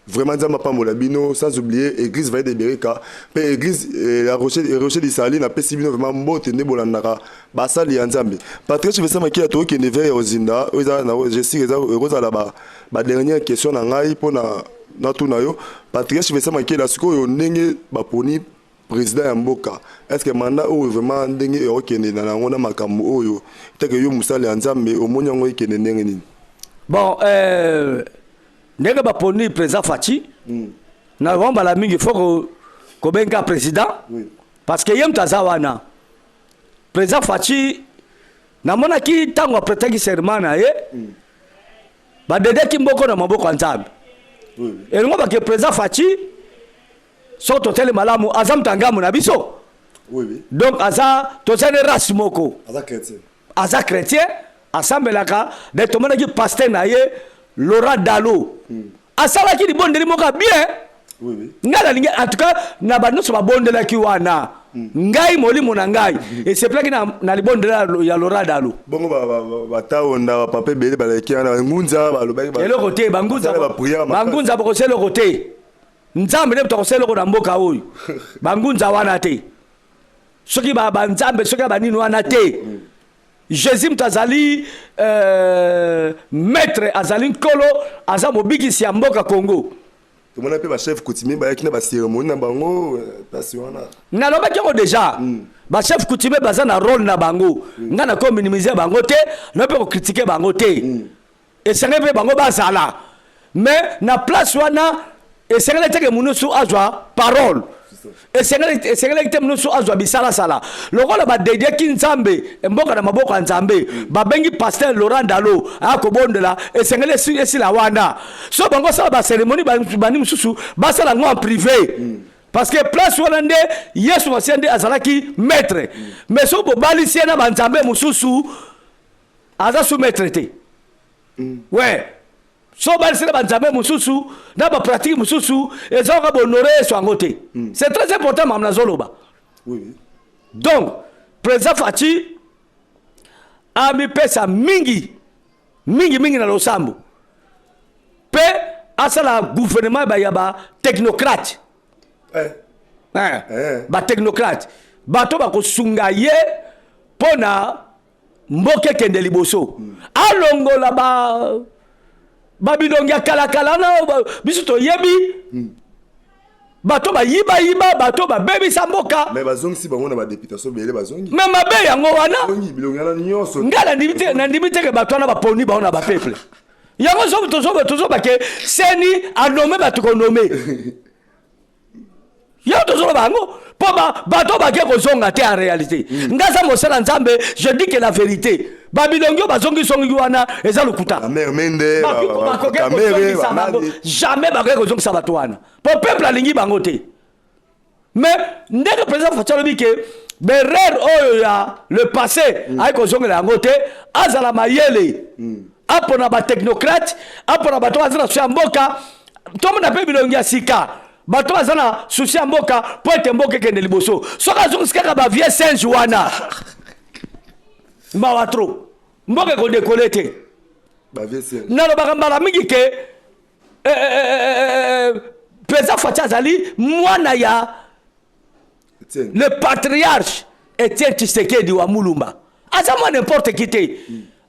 vraiment Nzambe apambola bino, sans oublier église Vallée de Bereka mpe église ya Rocher du Sali. Napesi bino vraiment mbote nde bolandaka basali ya Nzambe. Patriarche Vincent Makela, tokokende vers ya ozinda oyo eza na jesir, eza ekozala ba dernière question na ngai mpona natuna yo, Patriarche Vincent Makela. Sikoyo ndenge baponi Président ya mboka, est ce que mandat oyo vraiment, ndenge ekokende na yango na makambo oyo teke, yo mosala ya Nzambe, omoni yango ekende ndenge nini? Bon, ndenge baponi président Fatshi, na mbala mingi faut kobenga président, parce que ye moto aza wana. Président Fatshi, namonaki ntango aprêtaki serment na ye, badedeki mboko na maboko ya Nzambe. Elingo bake président Fatshi, soki toteli malamu, aza moto ya ngambo na biso. Donc aza, tozali race moko. Aza chrétien. Aza chrétien, asambelaka. De tomonaki pasteur na ye Laurent Dalo, asalaki libondeli moko ya bien. Ngai nalingi, en tout cas na banyonso babondelaki wana, ngai molimo na ngai esepelaki na libondeli ya Laurent Dalo. Bongo bataonda, bapapa ebele baleki wana, bangunza balobaki. Eloko te, bangunza. Basala baprière makasi. Bangunza bakosala eloko te. Nzambe nde moto akosala eloko na mboka oyo. Bangunza wana te, soki banzambe, soki ya banini wana te. Jésus moto azali maître, azali nkolo, aza mobikisi ya mboka Congo. Tomona mpe bachef coutumier bayaki na bacérémonie na bango, place wana. Nalobaki yango déjà, bachef coutumier baza na rôle na bango. Ngai nako minimiser bango te, na mpe kocritiquer bango te. Esengeli mpe bango bazala, mais na place wana esengeli teke monusu azwa parole, esengelaki te monusu azwa bisalasala. Lokola badediaki Nzambe mboka na maboko ya Nzambe, babengi pasteur Laurent Dalo aya kobondela, esengeli esila wana. So bango osala bacérémonie, bani mosusu basala yango en privé, parce que place wana nde Yesu Masiya nde azalaki maître. Mais soki bobalisi ye na banzambe mosusu, aza sous maître te. Ouais, so obalisi na banzambe mosusu, na bapratique mosusu, eza kaka bohonorer Yesu yango te. C'est très important makambo nazoloba. Donc président Fatshi amipesa mingi mingi mingi na losambo mpe asala gouvernement ya batechnocrate. Eh. Eh. Batechnocrate, bato bakosunga ye mpo na mboka ekende liboso. Alongola ba babilongi ya kalakala na biso toyebi, bato bayibayiba, bato babebisa mboka. Mais bazongisi bango na badéputation, ebele bazongi. Mais mabe yango wana. Bazongi bilongi wana nyonso. Ngai nandimi te, nandimi te ke bato wana baponi bango na bapeuple yango. So tozoba ke CENI anommer bato, konommer yango, tozoloba yango mpo bato bake kozonga te. En réalité, ngai aza mosala Nzambe, je dis que la vérité, babilongi oyo bazongisongi wana eza lokuta. Bamare Mende. Bakoki Kamere. kozongisa bango Banani. jamais, bakoki kozongisa bato wana mpo peuple alingi bango te. Mais ndenge président Fatshi alobi ke baerreur oyo ya le passé ayi kozongela yango te, azala mayele, apona batechnocrate, apona bato baza na souci ya mboka. Tomona mpe bilongi ya sika, bato baza na souci ya mboka mpo ete mboka ekende liboso. Soki azongisi kaka bavieux singe wana, mawa trop, mboka ekodécoller te. Bavieux singe. Nalobaka mbala mingi ke président Fatshi azali mwana ya Etienne. le patriarche Etienne Tshisekedi wa Mulumba. Aza mwa n'importe qui te.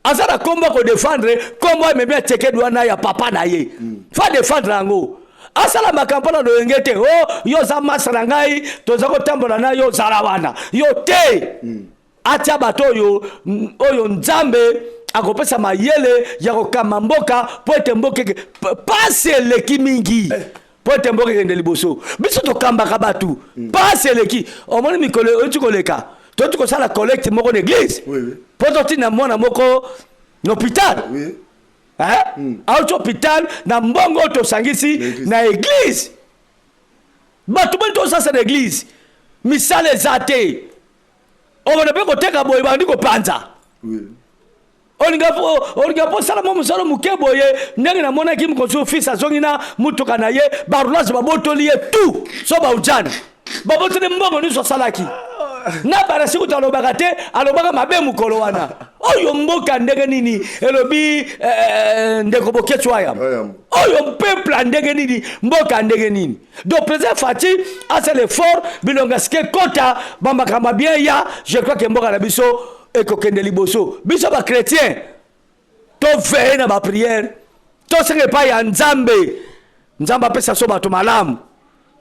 Aza na kombo kodéfendre, kombo amemi ya Tshisekedi wana ya papa na ye, fa défendre yango. Asala makambo na loyenge te. O yo oza masa na ngai, toza kotambola na yo, ozala wana yo te. Atia bato oyo oyo Nzambe akopesa mayele ya kokamba mboka mpo ete mboka pasi eleki mingi, mpo ete mboka ekende liboso. Biso tokambaka bato, pasi eleki. Omoni mikolo euti koleka, toti kosala collecte moko na église mpo totinda mwana moko na hôpital. Auti hôpital na mbongo oyo tosangisi na église. Bato boni tosasa na église, misala eza te. Omona mpe koteka boye, bandi kopanza. Olinga mpo osala mwa mosala moke boye, ndenge namonaki mokonzi fils azongi na mutuka na ye, baroulage babotoli ye tout, so baujana babotoli mbongo nyonso asalaki na barasi. Kutu alobaka te, alobaka mabe mokolo wana. Oyo mboka ndenge nini? Elobi ndeko Boketshu Ayam, oyo peuple ya ndenge nini? Mboka ndenge nini? Donc président Fatshi asala effort, bilonga sike kota bamakambo bien ya, je crois ke mboka na biso ekokende liboso. Biso bachrétien, toveiller na baprière, tosenga epai ya Nzambe, Nzambe apesa so bato malamu.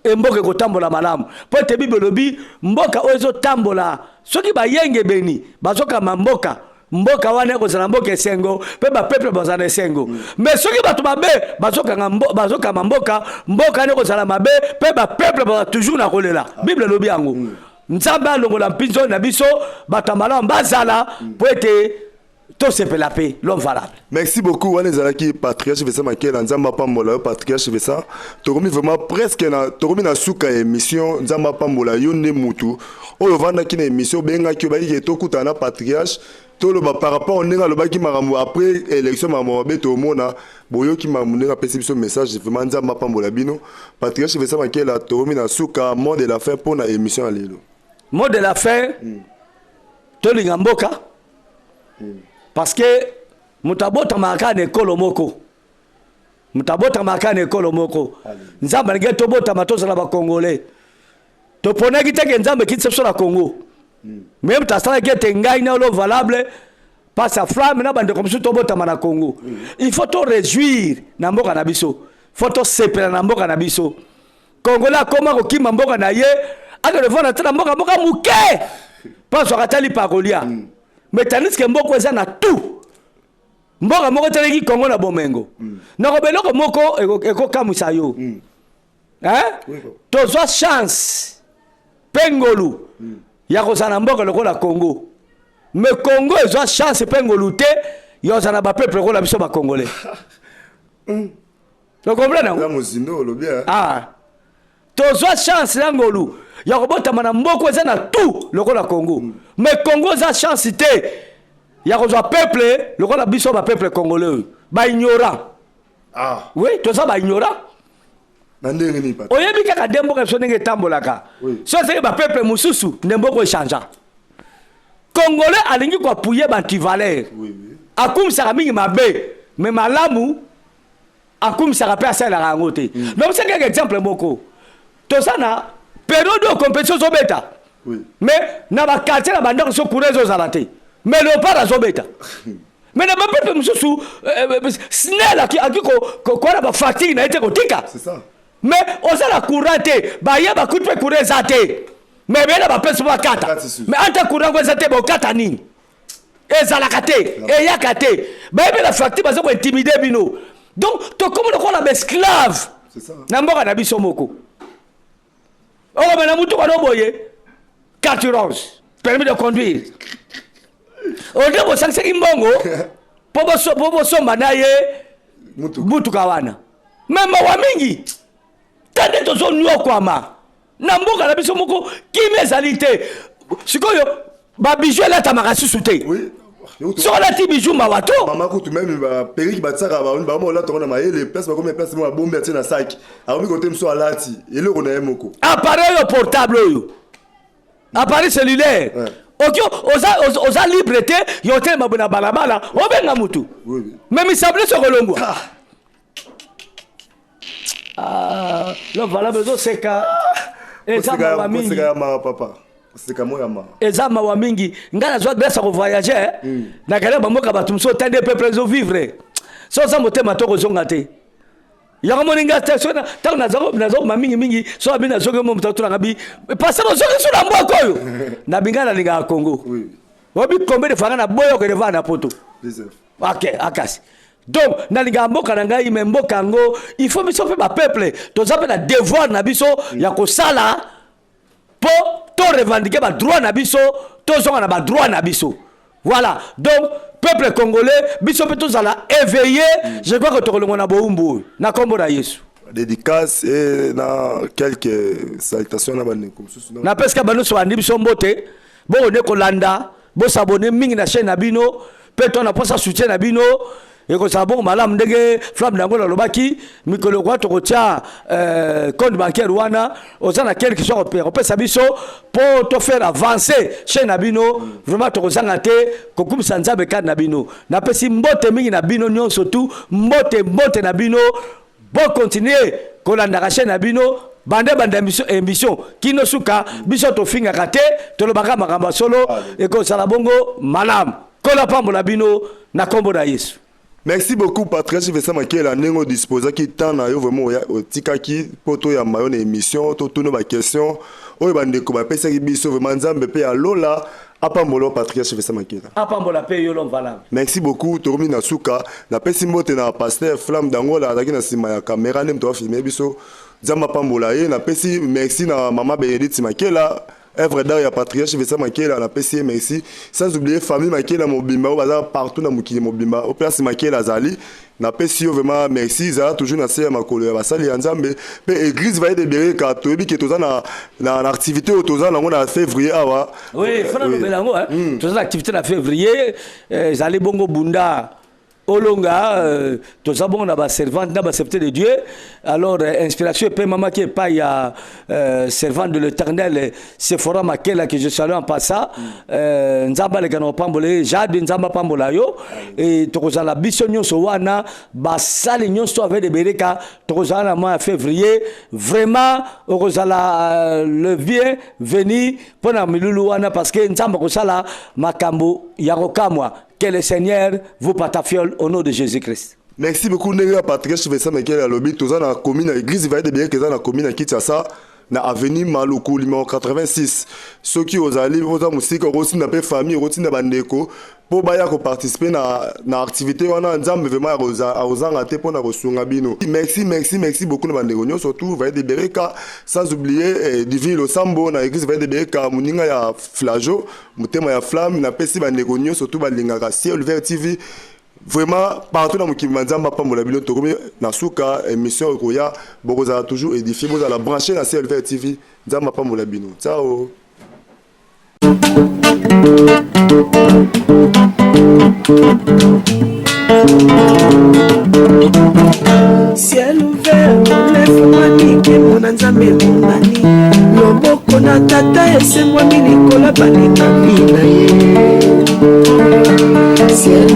E mboka ekotambola malamu mpo ete Bible elobi mboka oyo ezotambola soki bayengebeni bazokamba mboka, mboka wana ekozala mboka esengo mpe bapeuple bazala na esengo. Mais soki bato mabe bazokanga mbo, bazokamba mboka, mboka wana ekozala mabe mpe bapeuple bazala toujours na kolela. Bible elobi yango. Nzambe alongola mpinzoli na biso, bato ya malamu bazala mpo ete tosepela mpe l'homme valable. Merci beaucoup. Wana ezalaki Patriarche Vincent Makela. Nzambe apambola yo, Patriarche Vincent. Tokomi vraiment presque na tokomi na suka ya émission. Nzambe apambola yo nde mutu oyo ovandaki na émission, obengaki, obaki ke tokutana na Patriarche, toloba par rapport ndenge alobaki makambo après élection, makambo mabe tomona. Boyoki makambo ndenge apesi biso message. Vraiment, Nzambe apambola bino. Patriarche Vincent Makela, tokomi na suka. Mot de la fin mpo na émission ya lelo? Mot de la fin, tolinga mboka parce que moto abotamaka kaka na ekolo moko, moto abotamaka kaka na ekolo moko. Nzambe alingi tobotama tozala Bacongolais. Toponaki te ke Nzambe ekitisa biso na Congo, mais moto asalaki ete ngai na olo valable passe ya flamme na bandeko mosusu tobotama na Congo. Il faut to réjouir na mboka na biso, faut tosepela na mboka na biso. Congolais akoma kokima mboka na ye, akende vanda te na mboka mboka moke mpo azwaka ata lipa ya kolia. Mais tandis que mboka eza na tout, mboka moko eteleki Congo na bomengo. Nakoba eloko moko ekokamwisa yo. Hein? Tozwa chance mpe ngolu ya kozala na mboka lokola Congo, mais Congo ezwa chance mpe ngolu te ya kozala na bapeuple lokola biso Bacongolais. Ocomprendre yango? Eza mozindo olobi, eh? Ah. Tozwa chance na ngolu ya kobotama na mboka eza na tout lokola Congo, mais Congo eza chance te ya kozwa peuple lokola biso bapeuple congolais oyo baignorant. Oui, toza baignorant. Na ndenge nini, Patrik? Oyebi kaka nde mboka biso ndenge etambolaka. So ezali bapeuple mosusu nde mboka echangea. Congolais alingi koappuyer baantivaleur. Akumisaka mingi mabe, mais malamu akumisaka mpe asalelaka yango te. Donc c'est kaka exemple moko. Toza na période oyo compétition ezobeta, mais na baquartier, na bandako so courant ezozala te, mais Léopard azobeta. Mais na bapeuple mosusu, SNEL aki koya na bafacture na ye te kotika. C'est ça. Mais oza na courant te, baye bakuti mpe courant eza te, mais beye na bapesi mpo bakata. Bakati susu. Mais ata courant ngo eza te, bokata nini? Ezalaka te, eyaka te, bayebi na facture, baza kointimider bino. Donc tokomi lokola baesclave C'est ça. na mboka na biso moko. Okomela mutuka no boye, carte orange, permis de conduire, onde bosangisaki mbongo mpo bosomba na ye Mutuka. Mutuka wana. Mais mawa mingi ta nde tozonyokwama na mboka na biso moko, kimi ezali te. Sikoyo babijoux elatamaka susu te. Soki olati bijou, mawa to. Mama kutu, même baperruque batiaka, bango olata ngo na mayele. Place bakomi, place moko abombi, atie na saki, akomi kote mosusu, alati eloko na ye moko. Appareil oyo portable oyo, appareil cellulaire, oki oza libre te ya otelema boye na balabala, obenga mutu. Mais misabu nyonso ekolongwa. Ah, lo valable ezoseka, eza mawa mingi. Koseka ya mawa, papa, koseka mo ya mawa. Eza mawa mingi. Ngai nazwa grâce ya kovoyage, nakende bamboka bato mosusu, otandi peuple ezovivre. So oza motema to kozonga te. Yango moni ngai te, soki ntango nazokoma mingimingi, so abi nazongi mo, moto atunanga bi pasteur, ozongi so na mboka oyo nabi. Ngai nalingaka Congo. Obi combien de fois ngai naboya okende vanda na poto? Plusieurs. Ok, akasi. Donc nalingaka mboka na ngai, mais mboka yango, il faut biso mpe bapeuple toza mpe na devoir na biso ya kosala mpo to revendiquer badroit na biso, tozonga na badroit na biso. Voilà. Donc peuple congolais, biso mpe tozala éveillé. Je crois que tokolongwa na bowumbu oyo na nkombo na Yesu. Dédicace et na quelques salutations na bandeko mosusu. Napesika banyonso bandi biso mbote. Bokone kolanda, bos'abonner mingi na chaîne na bino mpe to na mposa soutien na bino ekozala bongo malamu. Ndenge flamme na yango nalobaki, mikolo kwa tokotia compte bancaire wana, oza na quelque soit kopesa biso mpo to faire avancer chaîne na bino. Vraiment, tokozanga te kokumisa Nzambe kati na bino. Napesi mbote mingi na bino nyonso tu, mbote, mbote na bino. Bocontinuer kolandaka chaîne na bino banda banda émission kino suka. Biso tofingaka te, tolobaka makambo ya solo. Ekozala bongo malamu. Kola pambola bino na nkombo na Yesu. Merci beaucoup, Patriarche Vincent Makela, ndenge odisposaki temps na yo, vraiment otikaki mpo toyamba yo na émission, totuna baquestion oyo bandeko bapesaki biso. Vraiment, Nzambe mpe ya lola apambola, Patriarche Vincent Makela. Apambola mpe yo, l'homme valable. Merci beaucoup. Tokomi na suka. Napesi mbote na pasteur Flamme d'Angola, azalaki na nsima ya caméra nde moto afilme biso. Nzambe apambola ye. Napesi merci na mama Bénédicte Makela, œuvre d'art ya Patriarche Vincent Makela, napesi ye merci. Sans oublier famille Makela mobimba oyo baza partout na mokili mobimba, o place Makela azali, napesi yo vraiment merci. Ezala toujours na se ya makolo ya basali ya Nzambe mpe église Vaye de Bereka. Toyebi ke toza na activité oyo toza nango na février awa. Oui, fana lobela yango. Toza na activité na février, ezali bongo bunda olonga. Toza bongo na baservante na baserviteur de Dieu. Alors inspiration epemamaki epai ya servante de l'Éternel Sephora Makela, que je salue en passant. Nzambe aleka na kopambola ye. Jade, Nzambe apambola yo. E tokozala biso nyonso wana, basali nyonso avec de Bereka, tokozala na mois ya février. Vraiment, okozala le bienvenu mpo na milulu wana, parce que Nzambe akosala makambo ya kokamwa. Que le Seigneur vous patafiole au nom de Jésus-Christ. Merci beaucoup. Ndenge ya Patriarche Vincent Makela alobi, toza na commune ya église Vaye de Bereka, eza na commune ya Kinshasa, na avenue Maluku numéro 86. Soki ozali, oza mosika, okotinda mpe famille, okotinda bandeko mpo baya koparticiper na activité wana. Nzambe vraiment akozanga te mpona kosunga bino. Merci, merci, merci beaucoup na bandeko nyonso tout Vaye de Bereka, sans oublier Divine Losambo na église Vaye de Bereka, moninga ya Flajo, motema ya Flamme. Napesi bandeko nyonso tout balingaka Ciel Ouvert TV vraiment partout na mokili. Nzambe apambola bino. Tokomi na suka émission. Ekoya, bokozala toujours édifié. Bozala branché na Ciel Ouvert TV. Nzambe apambola bino. Ciao. Ciel ouvert efungwami, nkembo na Nzambe emonani, loboko na Tata esembwami likolo balingami na ye. Ciel.